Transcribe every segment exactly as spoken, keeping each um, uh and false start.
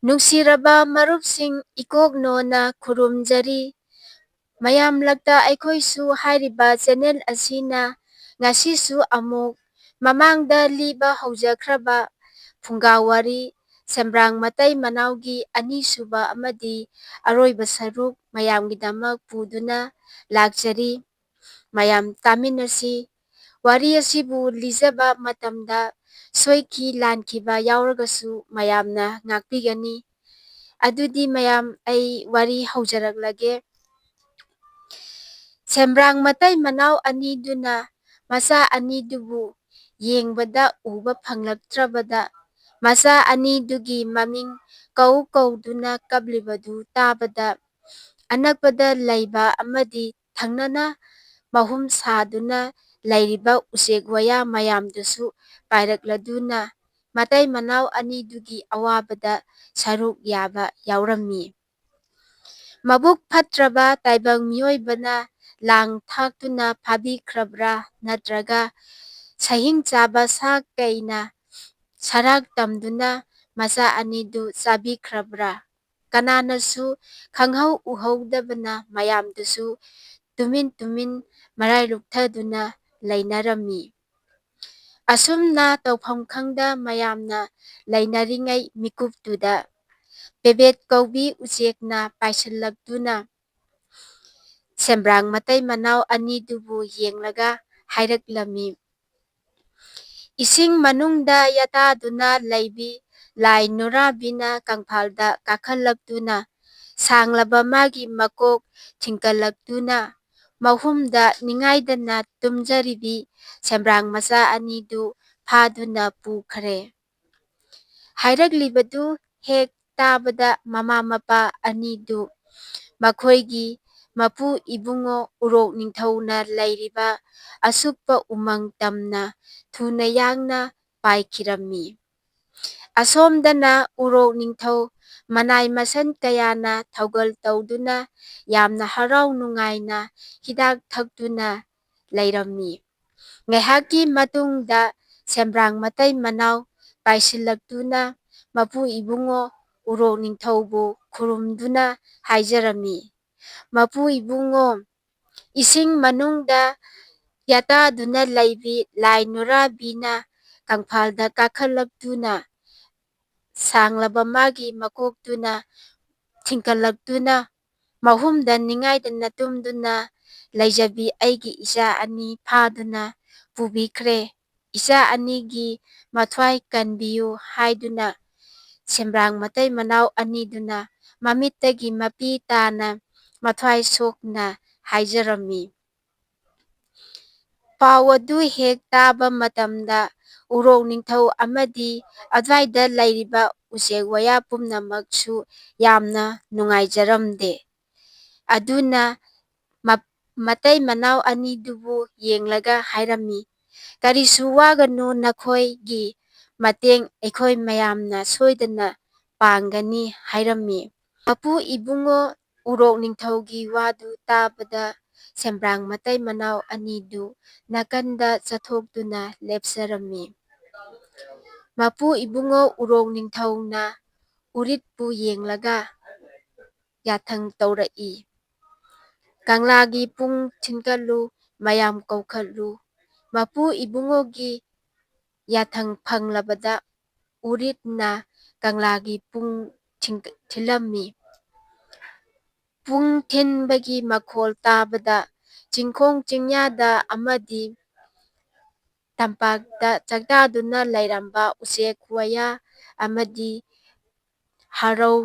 ꯅꯨꯡꯁꯤꯔꯕ ꯃꯔꯨꯞꯁꯤꯡ, ꯏꯀꯣꯛꯅꯣꯅ ꯈꯨꯔꯨꯝꯖꯔꯤ꯫ ꯃꯌꯥꯝ ꯂꯛꯇ ꯑꯩꯈꯣꯏꯁꯨ ꯍꯥꯏꯔꯤꯕ channel ꯑꯁꯤꯅ ꯉꯁꯤꯁꯨ ꯑꯃꯨꯛ ꯃꯃꯥꯡꯗ ꯂꯤꯕ ꯍꯧꯖꯈ꯭ꯔꯕ ꯐꯨꯡꯒꯥ ꯋꯥꯔꯤ ꯁꯦꯝꯕ꯭ꯔꯥꯡ ꯃꯇꯩ ꯃꯅꯥꯎꯒꯤ ꯑꯅꯤꯁꯨꯕ ꯑꯃꯗꯤ ꯑꯔꯣꯏꯕ ꯁꯔꯨꯛ ꯃꯌꯥꯝꯒꯤꯗꯃꯛ ꯄꯨꯗꯨꯅ ꯂꯥꯛꯆꯔꯤ꯫ ꯃꯌꯥꯝ ꯇꯥꯃꯤꯟꯅꯁꯤ꯫ ꯋꯥꯔꯤ ꯑꯁꯤꯕꯨ ꯂꯤꯖꯕ ꯃꯇꯝꯗ ꯁꯣꯏꯈꯤ ꯂꯥꯟꯈꯤꯕ ꯌꯥꯎꯔꯒꯁꯨ ꯃꯌꯥꯝꯅ ꯉꯥꯛꯄꯤꯒꯅꯤ꯫ ꯑꯗꯨꯗꯤ ꯃꯌꯥꯝ, ꯑꯩ ꯋꯥꯔꯤ ꯍꯧꯖꯔꯛꯂꯒꯦ꯫ ꯁꯦꯝꯕ꯭ꯔꯥꯡ ꯃꯇꯩ ꯃꯅꯥꯎ ꯑꯅꯤꯗꯨꯅ ꯃꯆꯥ ꯑꯅꯤꯗꯨꯕꯨ ꯌꯦꯡꯕꯗ ꯎꯕ ꯐꯪꯂꯛꯇ꯭ꯔꯕꯗ, ꯃꯆꯥ ꯑꯅꯤꯗꯨꯒꯤ ꯃꯃꯤꯡ ꯀꯧ ꯀꯧꯗꯨꯅ ꯀꯞꯂꯤꯕꯗꯨ ꯇꯥꯕꯗ, ꯑꯅꯛꯄꯗ ꯂꯩꯕ ꯑꯃꯗꯤ ꯊꯪꯅꯅ ꯃꯍꯨꯝ ꯁꯥꯗꯨꯅ ꯂꯩꯔꯤꯕ ꯎꯆꯦꯛ ꯋꯥꯌꯥ ꯃꯌꯥꯝꯗꯨꯁꯨ ꯄꯥꯏꯔꯛꯂꯗꯨꯅ ꯃꯇꯩ ꯃꯅꯥꯎ ꯑꯅꯤꯗꯨꯒꯤ ꯑꯋꯥꯕꯗ ꯁꯔꯨꯛ ꯌꯥꯕ ꯌꯥꯎꯔꯝꯃꯤ꯫ ꯃꯕꯨꯛ ꯐꯠꯇ꯭ꯔꯕ ꯇꯥꯏꯕꯪ ꯃꯤꯑꯣꯏꯕꯅ ꯂꯥꯡ ꯊꯥꯛꯇꯨꯅ ꯐꯥꯕꯤꯈ꯭ꯔꯕ꯭ꯔꯥ, ꯅꯠꯇ꯭ꯔꯒ ꯁꯍꯤꯡ ꯆꯥꯕ ꯁꯥ ꯀꯩꯅ ꯁꯔꯥꯛ ꯇꯝꯗꯨꯅ ꯃꯆꯥ ꯑꯅꯤꯗꯨ ꯆꯥꯕꯤꯈ꯭ꯔꯕ꯭ꯔꯥ? ꯀꯅꯥꯅꯁꯨ ꯈꯪꯍꯧ ꯎꯍꯧꯗꯕꯅ ꯃꯌꯥꯝꯗꯨꯁꯨ ꯇꯨꯃꯤꯟ ꯇꯨꯃꯤꯟ ꯃꯔꯥꯏ ꯂꯨꯞꯊꯗꯨꯅ ꯂꯩꯅꯔꯝꯃꯤ꯫ ꯑꯁꯨꯝꯅ ꯇꯧꯐꯝ ꯈꯪꯗ ꯃꯌꯥꯝꯅ ꯂꯩꯅꯔꯤꯉꯩ ꯃꯤꯀꯨꯞꯇꯨꯗ ꯄꯦꯕꯦꯠ ꯀꯧꯕꯤ ꯎꯆꯦꯛꯅ ꯄꯥꯏꯁꯤꯜꯂꯛꯇꯨꯅ ꯁꯦꯝꯕ꯭ꯔꯥꯡ ꯃꯇꯩ ꯃꯅꯥꯎ ꯑꯅꯤꯗꯨꯕꯨ ꯌꯦꯡꯂꯒ ꯍꯥꯏꯔꯛꯂꯝꯃꯤ, "ꯏꯁꯤꯡ ꯃꯅꯨꯡꯗ ꯌꯥꯇꯥꯗꯨꯅ ꯂꯩꯕꯤ ꯂꯥꯏ ꯅꯨꯔꯥꯕꯤꯅ ꯀꯪꯐꯥꯜꯗ ꯀꯥꯈꯠꯂꯛꯇꯨꯅ ꯁꯥꯡꯂꯕ ꯃꯥꯒꯤ ꯃꯀꯣꯛ ꯊꯤꯡꯀꯠꯂꯛꯇꯨꯅ ꯃꯍꯨꯝꯗ ꯅꯤꯡꯉꯥꯏꯗꯅ ꯇꯨꯝꯖꯔꯤꯕꯤ ꯁꯦꯝꯕ꯭ꯔꯥꯡ ꯃꯆꯥ ꯑꯅꯤꯗꯨ ꯐꯥꯗꯨꯅ ꯄꯨꯈ꯭ꯔꯦ"꯫ ꯍꯥꯏꯔꯛꯂꯤꯕꯗꯨ ꯍꯦꯛ ꯇꯥꯕꯗ ꯃꯃꯥ ꯃꯄꯥ ꯑꯅꯤꯗꯨ ꯃꯈꯣꯏꯒꯤ ꯃꯄꯨ ꯏꯕꯨꯡꯉꯣ ꯎꯔꯣꯛ ꯅꯤꯡꯊꯧꯅ ꯂꯩꯔꯤꯕ ꯑꯁꯨꯞꯄ ꯎꯃꯪ ꯇꯝꯅ ꯊꯨꯅ ꯌꯥꯡꯅ ꯄꯥꯏꯈꯤꯔꯝꯃꯤ꯫ ꯑꯁꯣꯝꯗꯅ ꯎꯔꯣꯛ ꯅꯤꯡꯊꯧ ꯃꯅꯥꯏ ꯃꯁꯟ ꯀꯌꯥꯅ ꯊꯧꯒꯜ ꯇꯧꯗꯨꯅ ꯌꯥꯝꯅ ꯍꯔꯥꯎ ꯅꯨꯡꯉꯥꯏꯅ ꯍꯤꯗꯥꯛ ꯊꯛꯇꯨꯅ ꯂꯩꯔꯝꯃꯤ꯫ ꯉꯥꯏꯍꯥꯛꯀꯤ ꯃꯇꯨꯡꯗ ꯁꯦꯝꯕ꯭ꯔꯥꯡ ꯃꯇꯩ ꯃꯅꯥꯎ ꯄꯥꯏꯁꯤꯜꯂꯛꯇꯨꯅ ꯃꯄꯨ ꯏꯕꯨꯡꯉꯣ ꯎꯔꯣꯛ ꯅꯤꯡꯊꯧꯕꯨ ꯈꯨꯔꯨꯝꯗꯨꯅ ꯍꯥꯏꯖꯔꯝꯃꯤ, "ꯃꯄꯨ ꯏꯕꯨꯡꯉꯣ, ꯏꯁꯤꯡ ꯃꯅꯨꯡꯗ ꯌꯥꯇꯥꯗꯨꯅ ꯂꯩꯕꯤ ꯂꯥꯏ ꯅꯨꯔꯥꯕꯤꯅ ꯀꯪꯐꯥꯜꯗ ꯀꯥꯈꯠꯂꯛꯇꯨꯅ, ꯁꯥꯡꯂꯕ ꯃꯥꯒꯤ ꯃꯀꯣꯛꯇꯨꯅ ꯊꯤꯡꯀꯠꯂꯛꯇꯨꯅ, ꯃꯍꯨꯝꯗ ꯅꯤꯡꯉꯥꯏꯗꯅ ꯇꯨꯝꯗꯨꯅ ꯂꯩꯖꯕꯤ ꯑꯩꯒꯤ ꯏꯆꯥ ꯑꯅꯤ ꯐꯥꯗꯨꯅ ꯄꯨꯕꯤꯈ꯭ꯔꯦ꯫ ꯏꯆꯥ ꯑꯅꯤꯒꯤ ꯃꯊ꯭ꯋꯥꯏ ꯀꯟꯕꯤꯌꯨ" ꯍꯥꯏꯗꯨꯅ ꯁꯦꯝꯕ꯭ꯔꯥꯡ ꯃꯇꯩ ꯃꯅꯥꯎ ꯑꯅꯤꯗꯨꯅ ꯃꯃꯤꯠꯇꯒꯤ ꯃꯄꯤ ꯇꯥꯅ ꯃꯊ꯭ꯋꯥꯏ ꯁꯣꯛꯅ ꯍꯥꯏꯖꯔꯝꯃꯤ꯫ ꯄꯥꯎ ꯑꯗꯨ ꯍꯦꯛ ꯇꯥꯕ ꯃꯇꯝꯗ ꯎꯔꯣꯛ ꯅꯤꯡꯊꯧ ꯑꯃꯗꯤ ꯑꯗ꯭ꯋꯥꯏꯗ ꯂꯩꯔꯤꯕ ꯎꯆꯦꯛ ꯋꯥꯌꯥ ꯄꯨꯝꯅꯃꯛꯁꯨ ꯌꯥꯝꯅ ꯅꯨꯡꯉꯥꯏꯖꯔꯝꯗꯦ꯫ ꯑꯗꯨꯅ ꯃ-, ꯃꯇꯩ ꯃꯅꯥꯎ ꯑꯅꯤꯗꯨꯕꯨ ꯌꯦꯡꯂꯒ ꯍꯥꯏꯔꯝꯃꯤ, "ꯀꯔꯤꯁꯨ ꯋꯥꯒꯅꯨ, ꯅꯈꯣꯏꯒꯤ ꯃꯇꯦꯡ ꯑꯩꯈꯣꯏ ꯃꯌꯥꯝꯅ ꯁꯣꯏꯗꯅ ꯄꯥꯡꯒꯅꯤ" ꯍꯥꯏꯔꯝꯃꯤ꯫ ꯃꯄꯨ ꯏꯕꯨꯡꯉꯣ ꯎꯔꯣꯛ ꯅꯤꯡꯊꯧꯒꯤ ꯋꯥꯗꯨ ꯇꯥꯕꯗ ꯁꯦꯝꯕ꯭ꯔꯥꯡ ꯃꯇꯩ ꯃꯅꯥꯎ ꯑꯅꯤꯗꯨ ꯅꯥꯀꯟꯗ ꯆꯠꯊꯣꯛꯇꯨꯅ ꯂꯦꯞꯆꯔꯝꯃꯤ꯫ ꯃꯄꯨ ꯏꯕꯨꯡꯉꯣ ꯎꯔꯣꯛ ꯅꯤꯡꯊꯧꯅ ꯎꯔꯤꯠꯄꯨ ꯌꯦꯡꯂꯒ ꯌꯥꯊꯪ ꯇꯧꯔꯛꯏ, "ꯀꯪꯂꯥꯒꯤ ꯄꯨꯡ ꯊꯤꯟꯒꯠꯂꯨ, ꯃꯌꯥꯝ ꯀꯧꯈꯠꯂꯨ"꯫ ꯃꯄꯨ ꯏꯕꯨꯡꯉꯣꯒꯤ ꯌꯥꯊꯪ ꯐꯪꯂꯕꯗ ꯎꯔꯤꯠꯅ ꯀꯪꯂꯥꯒꯤ ꯄꯨꯡ ꯊꯤꯟ-, ꯊꯤꯜꯂꯝꯃꯤ꯫ ꯄꯨꯡ ꯊꯤꯟꯕꯒꯤ ꯃꯈꯣꯜ ꯇꯥꯕꯗ ꯆꯤꯡꯈꯣꯡ ꯆꯤꯡꯌꯥꯗ ꯑꯃꯗꯤ ꯇꯝꯄꯥꯛꯇ ꯆꯥꯛꯇꯥꯗꯨꯅ ꯂꯩꯔꯝꯕ ꯎꯆꯦꯛ ꯋꯥꯌꯥ ꯑꯃꯗꯤ ꯍꯔꯧ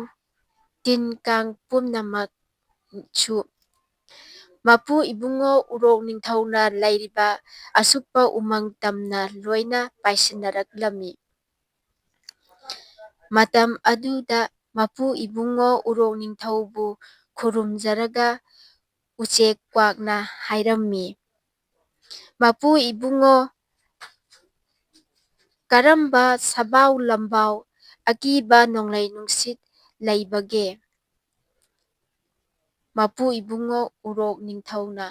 ꯇꯤꯟ ꯀꯥꯡ ꯄꯨꯝꯅꯃꯛꯁꯨ ꯃꯄꯨ ꯏꯕꯨꯡꯉꯣ ꯎꯔꯣꯛ ꯅꯤꯡꯊꯧꯅ ꯂꯩꯔꯤꯕ ꯑꯁꯨꯞꯄ ꯎꯃꯪ ꯇꯝꯅ ꯂꯣꯏꯅ ꯄꯥꯏꯁꯤꯟꯅꯔꯛꯂꯝꯃꯤ꯫ ꯃꯇꯝ ꯑꯗꯨꯗ ꯃꯄꯨ ꯏꯕꯨꯡꯉꯣ ꯎꯔꯣꯛ ꯅꯤꯡꯊꯧꯕꯨ ꯈꯨꯔꯨꯝꯖꯔꯒ ꯎꯆꯦꯛ ꯀ꯭ꯋꯥꯛꯅ ꯍꯥꯏꯔꯝꯃꯤ, "ꯃꯄꯨ ꯏꯕꯨꯡꯉꯣ, ꯀꯔꯝꯕ ꯁꯕꯥꯎ ꯂꯝꯕꯥꯎ, ꯑꯀꯤꯕ ꯅꯣꯡꯂꯩ ꯅꯨꯡꯁꯤꯠ ꯂꯩꯕꯒꯦ?" ꯃꯄꯨ ꯏꯕꯨꯡꯉꯣ ꯎꯔꯣꯛ ꯅꯤꯡꯊꯧꯅ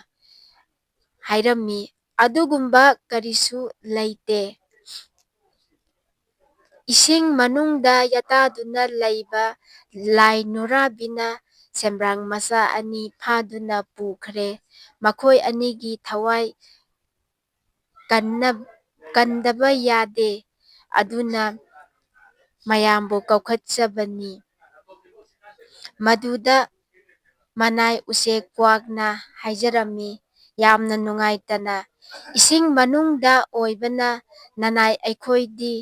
ꯍꯥꯏꯔꯝꯃꯤ, "ꯑꯗꯨꯒꯨꯝꯕ ꯀꯔꯤꯁꯨ ꯂꯩꯇꯦ꯫ ꯏꯁꯤꯡ ꯃꯅꯨꯡꯗ ꯌꯥꯇꯥꯗꯨꯅ ꯂꯩꯕ ꯂꯥꯏ ꯅꯨꯔꯥꯕꯤꯅ ꯁꯦꯝꯕ꯭ꯔꯥꯡ ꯃꯆꯥ ꯑꯅꯤ ꯐꯥꯗꯨꯅ ꯄꯨꯈ꯭ꯔꯦ꯫ ꯃꯈꯣꯏ ꯑꯅꯤꯒꯤ ꯊꯋꯥꯏ ꯀꯟꯅ-, ꯀꯟꯗꯕ ꯌꯥꯗꯦ꯫ ꯑꯗꯨꯅ ꯃꯌꯥꯝꯕꯨ ꯀꯧꯈꯠꯆꯕꯅꯤ꯫ ꯃꯗꯨꯗ ꯃꯅꯥꯏ ꯎꯆꯦꯛ ꯀ꯭ꯋꯥꯛꯅ ꯍꯥꯏꯖꯔꯝꯃꯤ, ꯌꯥꯝꯅ ꯅꯨꯡꯉꯥꯏꯇꯅ, ꯏꯁꯤꯡ ꯃꯅꯨꯡꯗ ꯑꯣꯏꯕꯅ ꯅꯅꯥꯏ ꯑꯩꯈꯣꯏꯗꯤ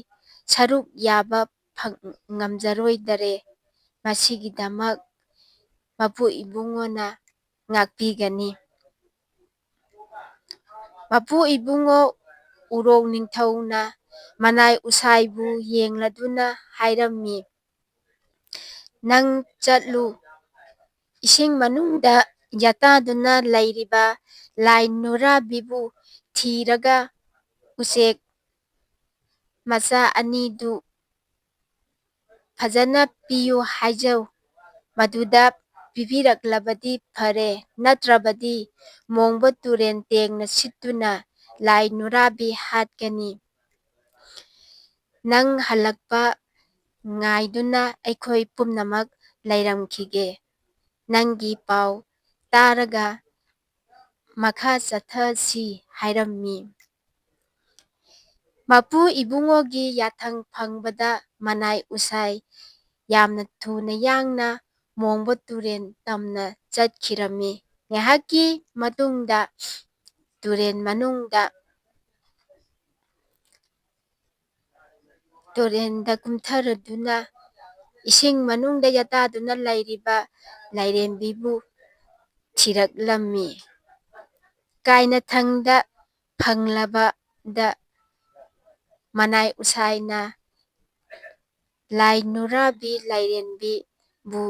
ꯁꯔꯨꯛ ꯌꯥꯕ ꯐꯪ-, ꯉꯝꯖꯔꯣꯏꯗꯔꯦ꯫ ꯃꯁꯤꯒꯤꯗꯃꯛ ꯃꯄꯨ ꯏꯕꯨꯡꯉꯣꯅ ꯉꯥꯛꯄꯤꯒꯅꯤ꯫ ꯃꯄꯨ ꯏꯕꯨꯡꯉꯣ ꯎꯔꯣꯛ ꯅꯤꯡꯊꯧꯅ ꯃꯅꯥꯏ ꯎꯁꯥꯏꯕꯨ ꯌꯦꯡꯂꯗꯨꯅ ꯍꯥꯏꯔꯝꯃꯤ, "ꯅꯪ ꯆꯠꯂꯨ, ꯏꯁꯤꯡ ꯃꯅꯨꯡꯗ ꯌꯥꯇꯥꯗꯨꯅ ꯂꯩꯔꯤꯕ ꯂꯥꯏ ꯅꯨꯔꯥꯕꯤꯕꯨ ꯊꯤꯔꯒ ꯎꯆꯦꯛ ꯃꯆꯥ ꯑꯅꯤꯗꯨ ꯐꯖꯅ ꯄꯤꯌꯨ ꯍꯥꯏꯖꯧ꯫ ꯃꯗꯨꯗ ꯄꯤꯕꯤꯔꯛꯂꯕꯗꯤ ꯐꯔꯦ, ꯅꯠꯇ꯭ꯔꯕꯗꯤ ꯃꯣꯡꯕ ꯇꯨꯔꯦꯟ ꯇꯦꯡꯅ ꯁꯤꯠꯇꯨꯅ ꯂꯥꯏ ꯅꯨꯔꯥꯕꯤ ꯍꯥꯠꯀꯅꯤ꯫ ꯅꯪ ꯍꯜꯂꯛꯄ ꯉꯥꯏꯗꯨꯅ ꯑꯩꯈꯣꯏ ꯄꯨꯝꯅꯃꯛ ꯂꯩꯔꯝꯈꯤꯒꯦ꯫ ꯅꯪꯒꯤ ꯄꯥꯎ ꯇꯥꯔꯒ ꯃꯈꯥ ꯆꯠꯊꯁꯤ" ꯍꯥꯏꯔꯝꯃꯤ꯫ ꯃꯄꯨ ꯏꯕꯨꯡꯉꯣꯒꯤ ꯌꯥꯊꯪ ꯐꯪꯕꯗ ꯃꯅꯥꯏ ꯎꯁꯥꯏ ꯌꯥꯝꯅ ꯊꯨꯅ ꯌꯥꯡꯅ ꯃꯣꯡꯕ ꯇꯨꯔꯦꯟ ꯇꯝꯅ ꯆꯠꯈꯤꯔꯝꯃꯤ꯫ ꯉꯥꯏꯍꯥꯛꯀꯤ ꯃꯇꯨꯡꯗ ꯇꯨꯔꯦꯟ ꯃꯅꯨꯡꯗ, ꯇꯨꯔꯦꯟꯗ ꯀꯨꯝꯊꯔꯗꯨꯅ ꯏꯁꯤꯡ ꯃꯅꯨꯡꯗ ꯌꯥꯇꯥꯗꯨꯅ ꯂꯩꯔꯤꯕ ꯂꯥꯏꯔꯦꯝꯕꯤꯕꯨ ꯊꯤꯔꯛꯂꯝꯃꯤ꯫ ꯀꯥꯏꯅꯊꯪꯗ ꯐꯪꯂꯕꯗ ꯃꯅꯥꯏ ꯎꯁꯥꯏꯅ ꯂꯥꯏ ꯅꯨꯔꯥꯕꯤ ꯂꯥꯏꯔꯦꯝꯕꯤꯕꯨ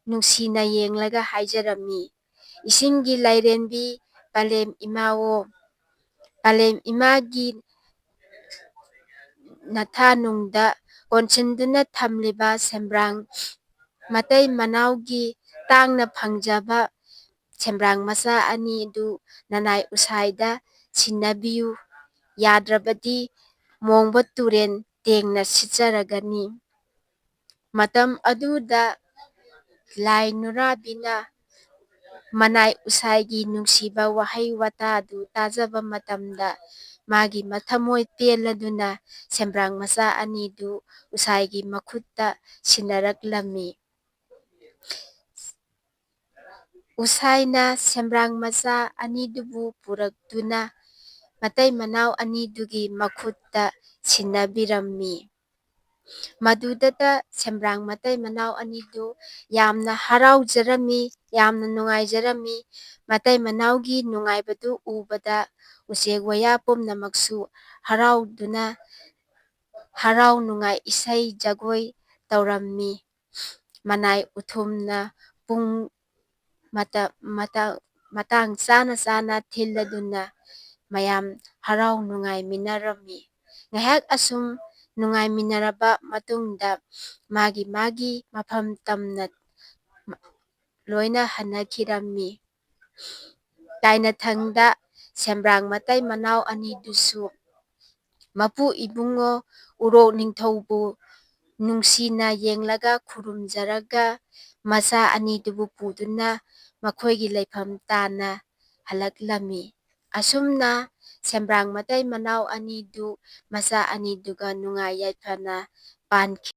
ꯅꯨꯡꯁꯤꯅ ꯌꯦꯡꯂꯒ ꯍꯥꯏꯖꯔꯝꯃꯤ, "ꯏꯁꯤꯡꯒꯤ ꯂꯥꯏꯔꯦꯝꯕꯤ ꯄꯂꯦꯝ ꯏꯃꯥꯋꯣ, ꯄꯂꯦꯝ ꯏꯃꯥꯒꯤ ꯅꯊꯥꯅꯨꯡꯗ ꯀꯣꯟꯁꯤꯟꯗꯨꯅ ꯊꯝꯂꯤꯕ ꯁꯦꯝꯕ꯭ꯔꯥꯡ ꯃꯇꯩ ꯃꯅꯥꯎꯒꯤ ꯇꯥꯡꯅ ꯐꯪꯖꯕ ꯁꯦꯝꯕ꯭ꯔꯥꯡ ꯃꯆꯥ ꯑꯅꯤꯗꯨ ꯅꯅꯥꯏ ꯎꯁꯥꯏꯗ ꯁꯤꯟꯅꯕꯤꯌꯨ꯫ ꯌꯥꯗ꯭ꯔꯕꯗꯤ ꯃꯣꯡꯕ ꯇꯨꯔꯦꯟ ꯇꯦꯡꯅ ꯁꯤꯠꯆꯔꯒꯅꯤ꯫ ꯃꯇꯝ ꯑꯗꯨꯗ ꯂꯥꯏ ꯅꯨꯔꯥꯕꯤꯅ ꯃꯅꯥꯏ ꯎꯁꯥꯏꯒꯤ ꯅꯨꯡꯁꯤꯕ ꯋꯥꯍꯩ ꯋꯥꯇꯥꯗꯨ ꯇꯥꯖꯕ ꯃꯇꯝꯗ ꯃꯥꯒꯤ ꯃꯊꯃꯣꯏ ꯄꯦꯜꯂꯗꯨꯅ ꯁꯦꯝꯕ꯭ꯔꯥꯡ ꯃꯆꯥ ꯑꯅꯤꯗꯨ ꯎꯁꯥꯏꯒꯤ ꯃꯈꯨꯠꯇ ꯁꯤꯟꯅꯔꯛꯂꯝꯃꯤ꯫ ꯎꯁꯥꯏꯅ ꯁꯦꯝꯕ꯭ꯔꯥꯡ ꯃꯆꯥ ꯑꯅꯤꯗꯨꯕꯨ ꯄꯨꯔꯛꯇꯨꯅ ꯃꯇꯩ ꯃꯅꯥꯎ ꯑꯅꯤꯗꯨꯒꯤ ꯃꯈꯨꯠꯇ ꯁꯤꯟꯅꯕꯤꯔꯝꯃꯤ꯫ ꯃꯗꯨꯗꯇ ꯁꯦꯝꯕ꯭ꯔꯥꯡ ꯃꯇꯩ ꯃꯅꯥꯎ ꯑꯅꯤꯗꯨ ꯌꯥꯝꯅ ꯍꯔꯥꯎꯖꯔꯝꯃꯤ, ꯌꯥꯝꯅ ꯅꯨꯡꯉꯥꯏꯖꯔꯝꯃꯤ꯫ ꯃꯇꯩ ꯃꯅꯥꯎꯒꯤ ꯅꯨꯡꯉꯥꯏꯕꯗꯨ ꯎꯕꯗ ꯎꯆꯦꯛ ꯋꯥꯌꯥ ꯄꯨꯝꯅꯃꯛꯁꯨ ꯍꯔꯥꯎꯗꯨꯅ ꯍꯔꯥꯎ ꯅꯨꯡꯉꯥꯏ ꯏꯁꯩ ꯖꯒꯣꯏ ꯇꯧꯔꯝꯃꯤ꯫ ꯃꯅꯥꯏ ꯎꯊꯨꯝꯅ ꯄꯨꯡ ꯃꯇ-, ꯃꯇ-, ꯃꯇꯥꯡ ꯆꯥꯅ ꯆꯥꯅ ꯊꯤꯜꯂꯗꯨꯅ ꯃꯌꯥꯝ ꯍꯔꯥꯎ ꯅꯨꯡꯉꯥꯏꯃꯤꯟꯅꯔꯝꯃꯤ꯫ ꯉꯥꯏꯍꯥꯛ ꯑꯁꯨꯝ ꯅꯨꯡꯉꯥꯏꯃꯤꯟꯅꯔꯕ ꯃꯇꯨꯡꯗ ꯃꯥꯒꯤ ꯃꯥꯒꯤ ꯃꯐꯝ ꯇꯝꯅ ꯂꯣꯏꯅ ꯍꯟꯅꯈꯤꯔꯝꯃꯤ꯫ ꯇꯥꯏꯅꯊꯪꯗ ꯁꯦꯝꯕ꯭ꯔꯥꯡ ꯃꯇꯩ ꯃꯅꯥꯎ ꯑꯅꯤꯗꯨꯁꯨ ꯃꯄꯨ ꯏꯕꯨꯡꯉꯣ ꯎꯔꯣꯛ ꯅꯤꯡꯊꯧꯕꯨ ꯅꯨꯡꯁꯤꯅ ꯌꯦꯡꯂꯒ ꯈꯨꯔꯨꯝꯖꯔꯒ ꯃꯆꯥ ꯑꯅꯤꯗꯨꯕꯨ ꯄꯨꯗꯨꯅ ꯃꯈꯣꯏꯒꯤ ꯂꯩꯐꯝ ꯇꯥꯅ ꯍꯜꯂꯛꯂꯝꯃꯤ꯫ ꯑꯁꯨꯝꯅ ꯁꯦꯝꯕ꯭ꯔꯥꯡ ꯃꯇꯩ ꯃꯅꯥꯎ ꯑꯅꯤꯗꯨ ꯃꯆꯥ ꯑꯅꯤꯗꯨꯒ ꯅꯨꯡꯉꯥꯏ ꯌꯥꯏꯐꯅ ꯄꯥꯟꯈꯤ꯫